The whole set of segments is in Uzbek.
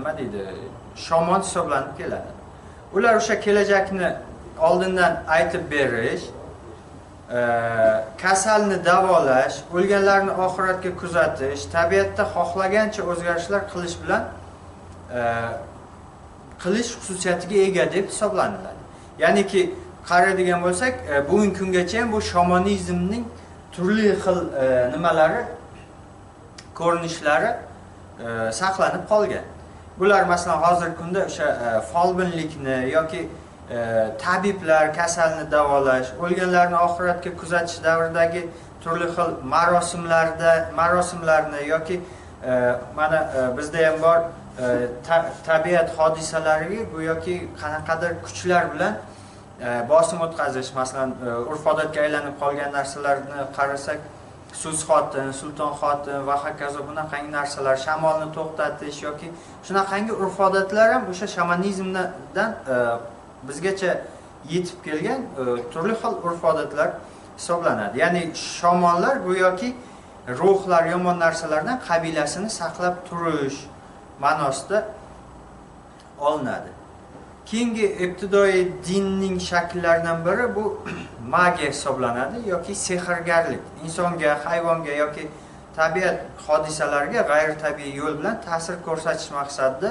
nima deydi, shomon hisoblanib keladi. Ular o'sha kelajakni oldindan aytib berish, kasalni davolash, o'lganlarni oxiratga kuzatish, tabiatda xohlagancha o'zgarishlar qilish bilan qilish xususiyatiga ega deb hisoblaniladi. Ya'niki qaraydigan bo'lsak, bugungi kungacha ham bu shomanizmning turli xil nimalari, ko'rinishlari saqlanib qolgan. Bular masalan hozirgi kunda o'sha folbinlikni yoki tabiblar kasalni davolash, o'lganlarni oxiratga kuzatish davridagi turli xil marosimlarda, marosimlarni yoki mana bizda ham bor tabiat hodisalariga go'yoki qanaqadir kuchlar bilan bosim o'tkazish, masalan urf-odatga aylanib qolgan narsalarni qarasak, Suz xotin, sulton xotin va hokazo bunaqangi narsalar, shamolni to'xtatish yoki shunaqangi urf-odatlar ham o'sha shamanizmdan bizgacha yetib kelgan turli xil urf-odatlar hisoblanadi. Ya'ni shamonlar go'yoki ruhlar, yomon narsalardan qabilasini saqlab turish ma'nosida olinadi. Keyingi ibtidoiy dinning shakllaridan biri bu magiya hisoblanadi yoki sehrgarlik. Insonga, hayvonga yoki tabiat hodisalariga g'ayritabiiy yo'l bilan ta'sir ko'rsatish maqsadida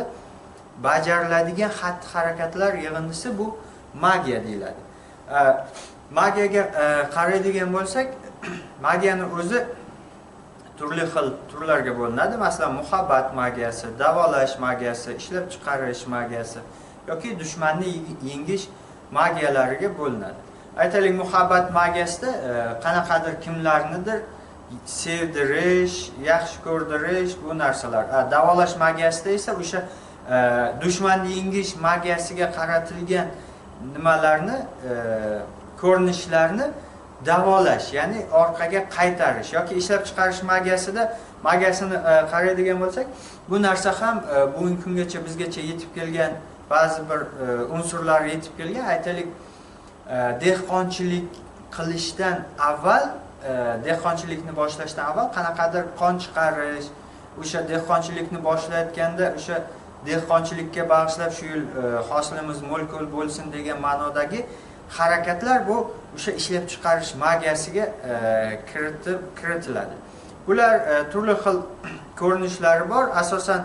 bajariladigan xatti-harakatlar yig'indisi bu magiya deyiladi. Magiyaga qaraydigan bo'lsak, magiyani o'zi turli xil turlarga bo'linadi. Masalan, muhabbat magiyasi, davolash magiyasi, ishlab chiqarish magiyasi yoki dushmanni yengish magiyalariga bo'linadi. Aytaylik, muhabbat magiyasida qanaqadir kimlarnidir sevdirish, yaxshi ko'rdirish bu narsalar. Davolash magiyasida esa o'sha dushmanni yengish magiyasiga qaratilgan nimalarni, ko'rinishlarni davolash, ya'ni orqaga qaytarish yoki ishlab chiqarish magiyasida magiyasini qaraydigan bo'lsak, bu narsa ham bugungi kungacha bizgacha yetib kelgan ba'zi bir unsurlar yetib kelgan. Aytaylik, dehqonchilik qilishdan avval, dehqonchilikni boshlashdan avval qanaqadir qon chiqarish, o'sha dehqonchilikni boshlayotganda o'sha dehqonchilikka bag'ishlab shu yil hosilimiz mo'l-ko'l bo'lsin degan ma'nodagi harakatlar bu o'sha ishlab chiqarish magiyasiga kiritiladi. Bular turli xil ko'rinishlari bor. Asosan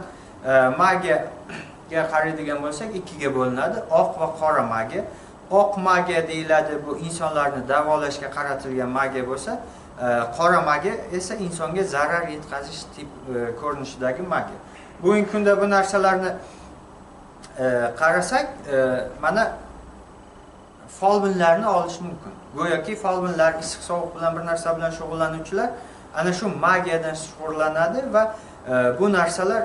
magiyaga qaraydigan bo'lsak, ikkiga bo'linadi: oq va qora magiya. Oq magiya deyiladi, bu insonlarni davolashga qaratilgan magiya bo'lsa, qora magiya esa insonga zarar yetkazish tip ko'rinishidagi magiya. Bugungi kunda bu narsalarni qarasak, mana folbinlarni olish mumkin. Go'yoki folbinlar issiq sovuq bilan bir narsa bilan shug'ullanuvchilar ana shu magiyadan shug'ullanadi va bu narsalar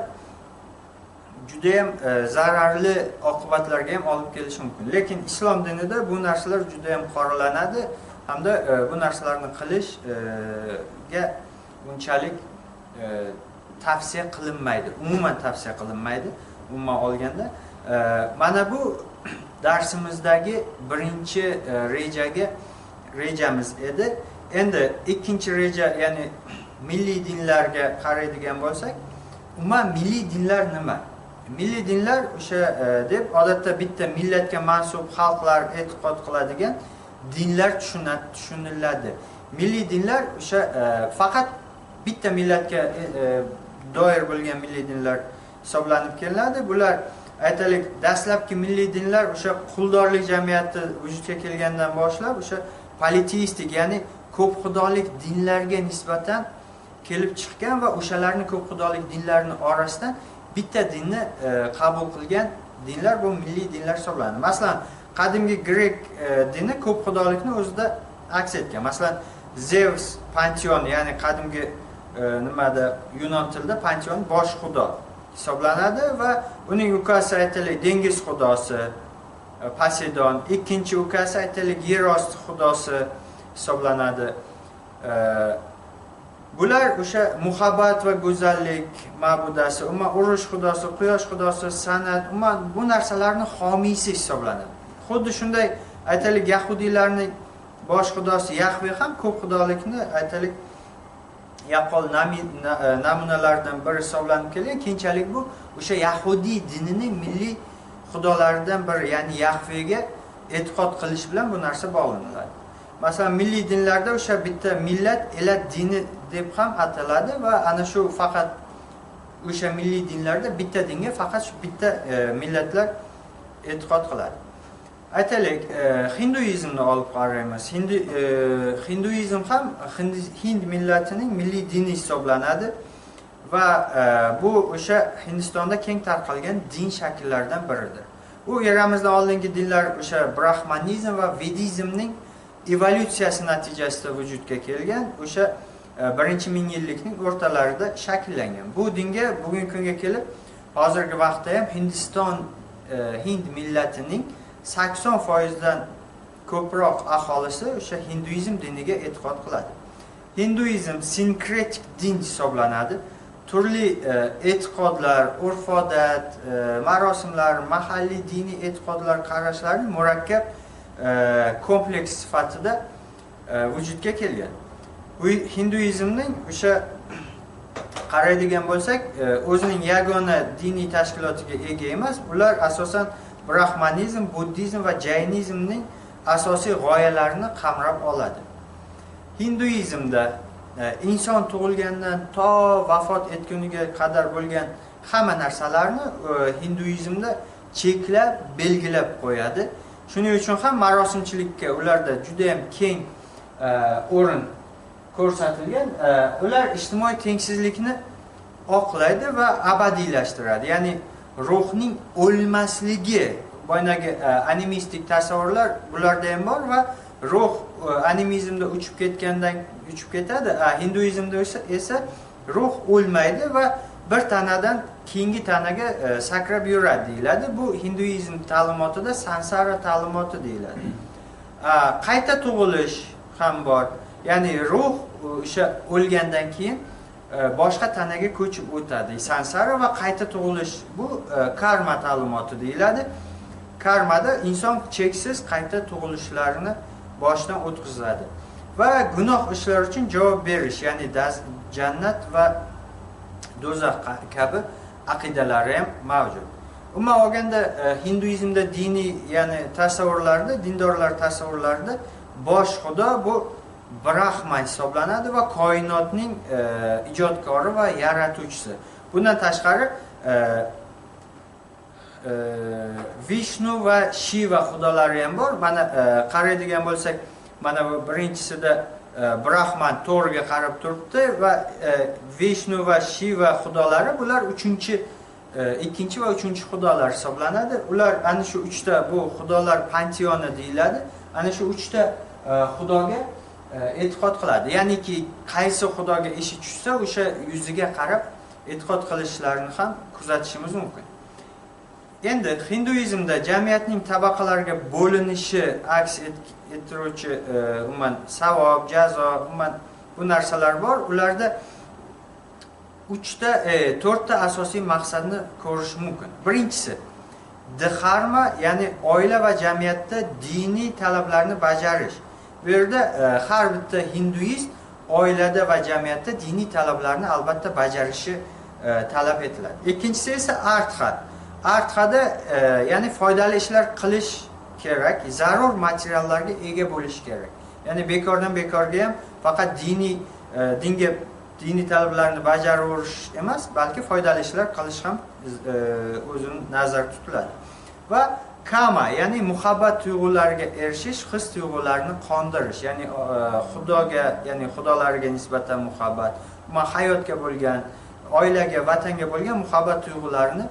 juda ham zararli oqibatlarga ham olib kelishi mumkin. Lekin islom dinida bu narsalar juda ham qoralanadi hamda bu narsalarni qilishga unchalik tavsiya qilinmaydi. Umuman tavsiya qilinmaydi, umuman olganda. Mana bu darsimizdagi birinchi rejamiz edi. Endi ikkinchi reja, ya'ni milliy dinlarga qaraydigan bo'lsak, umuman milliy dinlar nima? Milliy dinlar o'sha deb odatda bitta millatga mansub xalqlar e'tiqod qiladigan dinlar tushuniladi. Milliy dinlar o'sha faqat bitta millatga doir bo'lgan milliy dinlar hisoblanib kelinadi. Bular aytaylik, dastlabki milliy dinlar o'sha quldorlik jamiyati vujudga kelgandan boshlab o'sha politeistik, ya'ni ko'p xudolik dinlarga nisbatan kelib chiqqan va o'shalarni ko'p xudolik dinlarning orasidan bitta dinni qabul qilgan dinlar bu milliy dinlar hisoblanadi. Masalan, qadimgi grek dini ko'p xudolikni o'zida aks etgan. Masalan, Zevs panteon, ya'ni qadimgi nimada yunon tilida panteon bosh xudo hisoblanadi va uning ukasi aytaylik dengiz xudosi Poseidon, ikkinchi ukasi aytaylik yer osti xudosi hisoblanadi. Bular o'sha muhabbat va go'zallik ma'budasi, umuman urush xudosi, quyosh xudosi, san'at, umuman bu narsalarning homiysi hisoblanadi. Xuddi shunday aytaylik yahudiylarning bosh xudosi Yahve ham ko'p xudolikni aytaylik yaqqol namunalardan biri hisoblanib kelgan. Keyinchalik bu o'sha yahudiy dinining milliy xudolaridan biri, ya'ni Yahvega e'tiqod qilish bilan bu narsa bog'lanadi. Masalan, milliy dinlarda o'sha bitta millat elat dini deb ham ataladi va ana shu faqat o'sha milliy dinlarda bitta dinga faqat shu bitta millatlar e'tiqod qiladi. Aytaylik, hinduizmni olib qaraymiz. Hinduizm ham Hind millatining milliy dini hisoblanadi va bu o'sha Hindistonda keng tarqalgan din shakllaridan biridir. U eramizdan oldingi dinlar o'sha brahmanizm va vedizmning evolyutsiyasi natijasida vujudga kelgan, o'sha birinchi ming yillikning o'rtalarida shakllangan. Bu dinga bugungi kunga kelib hozirgi vaqtda ham Hindiston Hind millatining 80% dan ko'proq aholisi o'sha hinduizm diniga e'tiqod qiladi. Hinduizm sinkretik din hisoblanadi. Turli e'tiqodlar, urf-odat, marosimlar, mahalliy diniy e'tiqodlar, qarashlarni murakkab kompleks sifatida vujudga kelgan. Bu hinduizmning o'sha qaraydigan bo'lsak, o'zining yagona diniy tashkilotiga ega emas. Ular asosan brahmanizm, buddizm va jaynizmning asosiy g'oyalarini qamrab oladi. Hinduizmda inson tug'ilgandan to vafot etguniga qadar bo'lgan hamma narsalarni hinduizmda cheklab, belgilab qo'yadi. Shuning uchun ham marosimchilikka ularda juda ham keng o'rin ko'rsatilgan. Ular ijtimoiy tengsizlikni oqlaydi va abadiylashtiradi. Ya'ni ruhning o'lmasligi, boyagi animistik tasavvurlar bularda ham bor va ruh animizmda uchib ketgandan uchib ketadi, hinduizmda esa ruh o'lmaydi va bir tanadan keyingi tanaga sakrab yuradi deyiladi. Bu hinduizm ta'limotida sansara ta'limoti deyiladi. Qayta tug'ilish ham bor. Ya'ni ruh o'sha o'lgandan keyin boshqa tanaga ko'chib o'tadi. Sansara va qayta tug'ilish bu karma ta'limoti deyiladi. Karmada inson cheksiz qayta tug'ilishlarni boshdan o'tkazadi va gunoh ishlar uchun javob berish, ya'ni jannat va do'zax kabi aqidalari ham mavjud. Umuman olganda hinduizmda diniy, ya'ni tasavvurlarda, dindorlar tasavvurlarida bosh xudo bu Brahma hisoblanadi va koinotning ijodkori va yaratuvchisi. Bundan tashqari Vishnu va Shiva xudolari ham bor. Mana qaraydigan bo'lsak, mana bu birinchisida Brahman to'g'riga qarab turibdi va Vishnu va Shiva xudolari bular ikkinchi va uchinchi xudolar hisoblanadi. Ular ana shu uchta bu xudolar panteoni deyiladi. Ana shu uchta xudoga e'tiqod qiladi. Ya'niki qaysi xudoga ishi tushsa, o'sha yuziga qarab e'tiqod qilishlarini ham kuzatishimiz mumkin. Endi hinduizmda jamiyatning tabaqalarga bo'linishi aks ettiruvchi umuman savob, jazo, umuman bu narsalar bor. Ularda to'rtta asosiy maqsadni ko'rish mumkin. Birinchisi dharma, ya'ni oila va jamiyatda diniy talablarni bajarish. Bu yerda har bitta hinduist oilada va jamiyatda diniy talablarni albatta bajarishi talab etiladi. Ikkinchisi esa artha. Arthada ya'ni foydali ishlar qilish kerak, zarur materiallarga ega bo'lish kerak. Ya'ni bekordan bekorga ham faqat diniy talablarni bajaraverish emas, balki foydali ishlar qilish ham o'zini nazarda tutiladi. Va kama, ya'ni muhabbat tuyg'ulariga erishish, his tuyg'ularini qondirish, ya'ni xudoga, ya'ni xudolarga nisbatan muhabbat, umuman hayotga bo'lgan, oilaga, vatanga bo'lgan muhabbat tuyg'ularini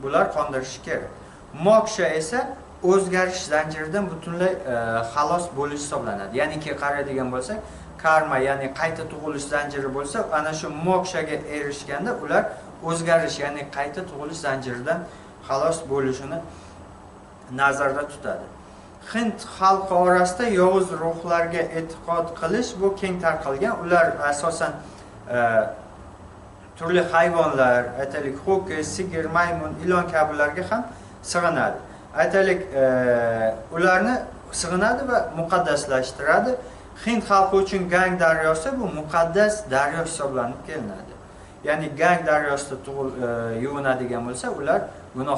bular qondirishi kerak. Moksha esa o'zgarish zanjiridan butunlay xalos bo'lish hisoblanadi. Ya'niki qaraydigan bo'lsak, karma, ya'ni qayta tug'ilish zanjiri bo'lsa, ana shu mokshaga erishganda ular o'zgarish, ya'ni qayta tug'ilish zanjiridan xalos bo'lishini nazarda tutadi. Hind xalqi orasida yovuz ruhlarga e'tiqod qilish bu keng tarqalgan. Ular asosan turli hayvonlar, aytaylik, ho'kiz, sigir, maymun, ilon kabilarga ham sig'inadi. Aytaylik, ularni sig'inadi va muqaddaslashtiradi. Hind xalqi uchun Gang daryosi bu muqaddas daryo hisoblanib kelinadi. Ya'ni Gang daryosida yuvinadigan bo'lsa, ular gunoh